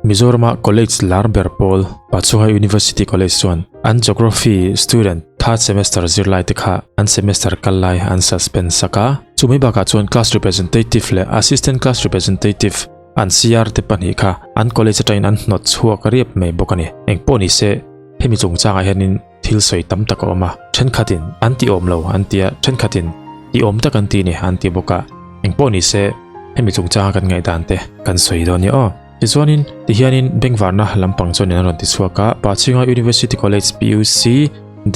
Mizorama College lar ber pawl Pachhunga University College chuan an Geography student third semester zirlai te kha an semester kal lai an suspend sak a. Chumi bakah chuan class representative leh assistant class representative an CR te pahnih kha an college atangin an hnawt chhuak riap mai bawk a ni. Engpawh ni se hemi chungchangah hianin thil sawi tam tak a awm a, thenkhatin an ti awm lo an ti a, thenkhatin ti awm tak an ti ni an ti bawk a, engpawh ni se hemi chungchanga kan ngaihdan te kan sawi dawn nia aw. Tichuanin tihianin Bengvarna lampang chuanin an rawn ti chhuak a, Pachhinga University College, PUC,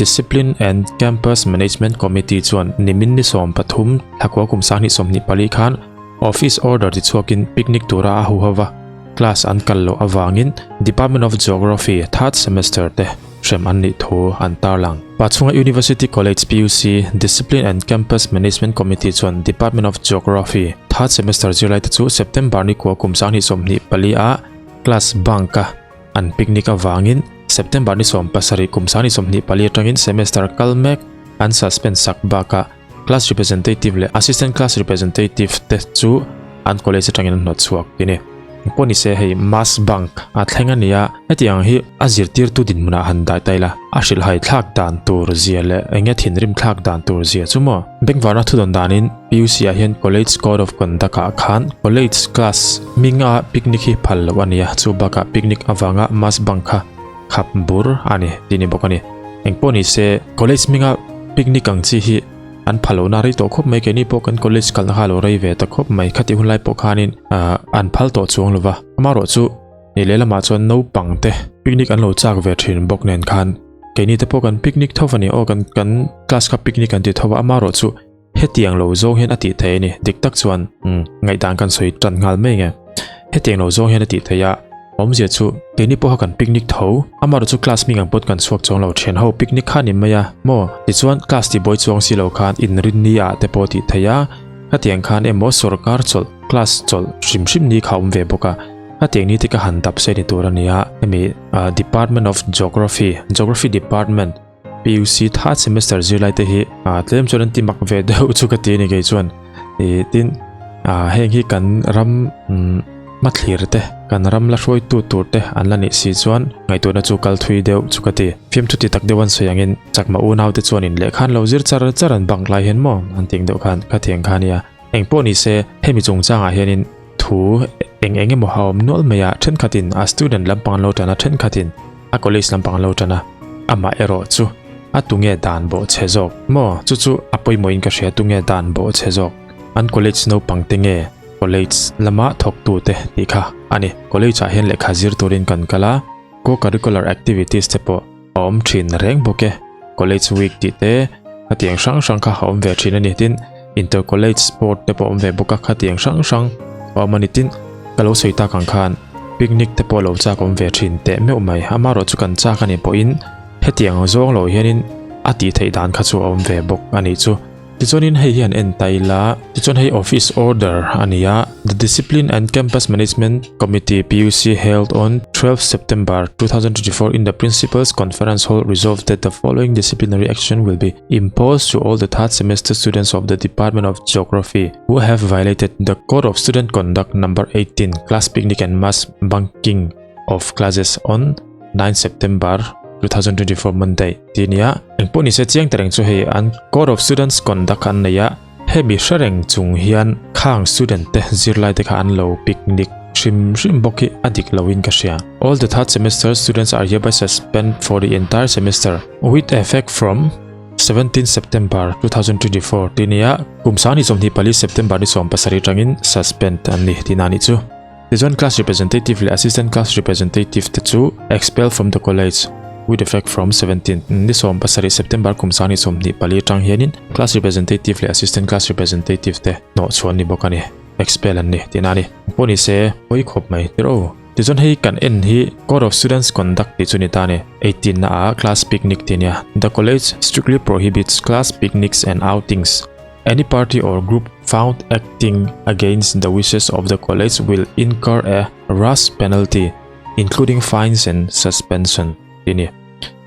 Discipline and Campus Management Committee chuan nimin ni 13 thlakua kum 2024 khan Office Order ti chhuakin picnic tura a huho va, class an kal loh avangin Department of Geography third semester te hrem an nih thu an tarlang. Pachhunga University College, PUC, Discipline and Campus Management Committee chuan Department of Geography third semester zirlaite chu September ni kua kum 2024 ah class bunk a an picnic avangin September ni 17 kum 2024 atangin semester kal mek an suspend sak bakah Class Representative leh Assistant Class Representative te chu an college atangin an hnawt chhuak ti ni. Pawh ni se hei mass bunk a thleng a nia, hetiang hi a zirtirtu dinhmunah han dai ta ila, a hrilhhai thlak dan tur zia leh eng nge thinrim thlak dan tur zia chu maw? Bengvarna thudawn danin PUC ah hian College Code of Conduct ah khan College class hminga picnic hi phal loh a nia, chu bakah picnic avanga mass bunk kha khap bur a ni tih ni bawk a ni. Engpawh ni se college hminga picnic ang chi hi an pha lohna rei tawh khawp mai keini pawh kan college kalna kha a lo rei ve ta khawp mai khati hun lai pawh khanin ah an phal tawh chuang lova amaherawhchu ni lehlamah chuan naupang te picnic an lo chak ve thin bawk nen khan keini te pawh kan picnic tho a ni aw kan kan class kha picnic an ti tho a amaherawhchu Hetiang lo zawng hian a tih theih a ni. Dik tak chuan umm ngaihdan kan sawi tan nghal mai nge. Hetiang lo zawng hian a tih theih a, awmzia chu keini pawha kan picnic tho, amaherawh chu class hming ang pawt kan chhuak chuang lo thian ho picnic kha ni mai a maw? Tichuan class tihbuai chuang si lo khan inrinni ah te pawh tih theih a, hetiang khan emaw sawrkar chawlh class chawlh hrim hrim ni kha a awm ve bawk a, hetiang ni te ka han dap se ni tur a nia. Hemi Department of Geography, Geography Department, PUC third semester zirlai te hi ah tlem chuan an ti mak ve deuh chu ka ti a ni kei chuan ih tin ah heng hi kan ram umm hmathlir te kan ram la hruaitu tur te an la nih si chuan ngaihtuahna chu kal thui deuh chu ka ti fiamthu ti tak deuh an sawi angin chakma unau te chuanin lehkha an lo zir char char an bank lai hian maw an tih ang deuh khan khatiang kha ania engpawh ni se hemi chungchangah hianin thu eng eng emaw a awm nual mai a thenkhatin a student lampang an lo tan a thenkhatin a college lampang an lo tan a amah erawh chu a tunge dan bawh chhe zawk maw chu chu a pawimawhin ka hria tunge dan bawh chhe zawk an college naupang te nge college lama thawktu te tih kha a ni college ah hian lehkha zir turin kan kal a co curricular activities te pawh a awm thin reng bawk e college week tih te khatiang hrang hrang kha a awm ve thin a ni tin inter college sport te pawh a awm ve bawk a khatiang hrang hrang a awm a ni tin ka lo sawi tak ang khan picnic te pawh lo chak awm ve thin teh meuh mai amaherawh chu kan chak a nih pawhin hetiang zawng lo hianin a tih theih dan kha chu a awm ve bawk a nih chu. Tichuanin hei hian en ta ila, tichuan hei office order a ni a, The Discipline and Campus Management Committee, PUC, held on 12 September 2024 in the Principal's Conference Hall resolved that the following disciplinary action will be imposed to all the third semester students of the Department of Geography who have violated the Code of Student Conduct Number 18, Class Picnic and Mass Bunking of Classes on 9 September 2024 Monday ti nia engpawh nise chiang ta reng chu hei an Code of Students Conduct an nei a hemi hre reng chung hian khang student te zirlai te kha an lo picnic hrim hrim bawk hi a dik lo in ka hria All the third semester students are hereby suspend for the entire semester with effect from 17 September 2024 ti nia kum 2024 September ni 17 tangin suspend an ni tihna a nih chu. Tichuan class representative leh assistant class representative te chu expel from the college with effect from 17 ni 17 September kum 2024 atang hianin class representative leh assistant class representative te hnawh chhuah an ni bawk a ni, expel an ni tihna a ni. Pawh ni se pawi khawp mai tir aw. Tichuan hei kan en hi Code of Students Conduct tih chu ni ta a ni. 18 na ah class picnic tih a nia. The college strictly prohibits class picnics and outings. Any party or group found acting against the wishes of the college will incur a rush penalty, including fines and suspension. Tih ni.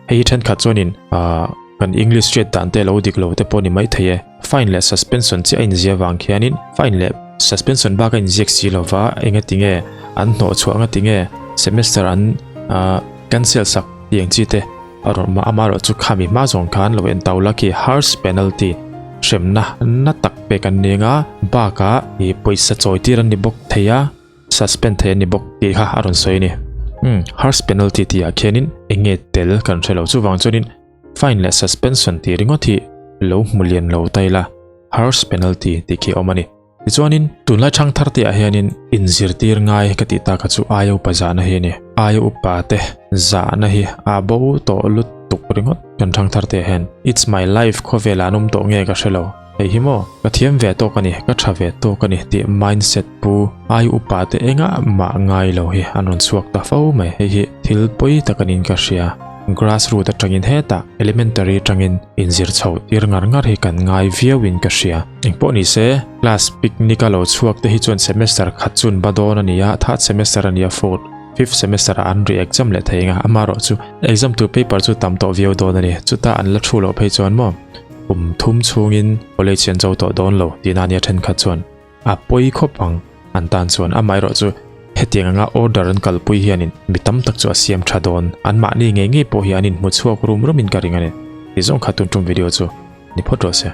Hei hi thenkhat chuanin ah kan English hriat dan te lo dik lo te pawh ni mai thei e. Fine leh suspension chiah a inzia vang khianin fine leh suspension bak a inziak si lova enga tinge an hnawh chhuah anga tinge. Semester an cancel sak tih ang chi te a rawn awm a, amaherawh chu khami hma zawng khan lo en tau la khi harsh penalty hremna na tak pek an ni anga bakah ih pawisa chawi tir an ni bawk thei a, suspend thei an ni bawk tih kha a rawn sawi a ni. Umm harsh penalty tih ah khianin eng nge tel kan hre lo chuvang chuanin fine leh suspension tih ringawt hi lo hmu lian lo ta ila harsh penalty tih khi a awm a ni. Tichuanin, tunlai thang thar te ah hianin inzirtir ngai ka tih tak chu aia upa zahna hi a ni. Aia upa te zahna hi a bo tawh lutuk ringawt kan thang thar te ah hian. It's my life khawvel ah an awm tawh nge ka hre lo. Hei hi maw, ka thiam ve tawk a ni, ka tha ve tawk a ni tih mindset pu aia upa te engah mah ngai lo hi an rawn chhuak ta fo mai. Hei hi thil pawi tak a niin ka hria. Grassroot atangin hetah elementary atangin inzir chhoh tir ngar ngar hi kan ngai viau in ka hria. Engpawh ni se, class picnic a lo chhuak te hi chuan semester khat chun ba dawn a ni a, third semester a ni a, fourth, fifth semester ah an ri exam leh thei anga, amaherawh chu exam tur paper chu tam tawh viau dawn a ni. Chuta an la thu loh phei chuan maw kum thum chhungin college hi an zo tawh dawn lo tihna a nia thenkhat chuan. A pawi khawp ang an tan chuan amaherawh chu hetiang anga order an kalpui hianin mi tam tak chu a siam tha dawn an mahni ngei ngei pawh hi an inhmu chhuak rum rumin ka ring a ni. Tih zawng kha tun tum video chu ni phawt rawh se.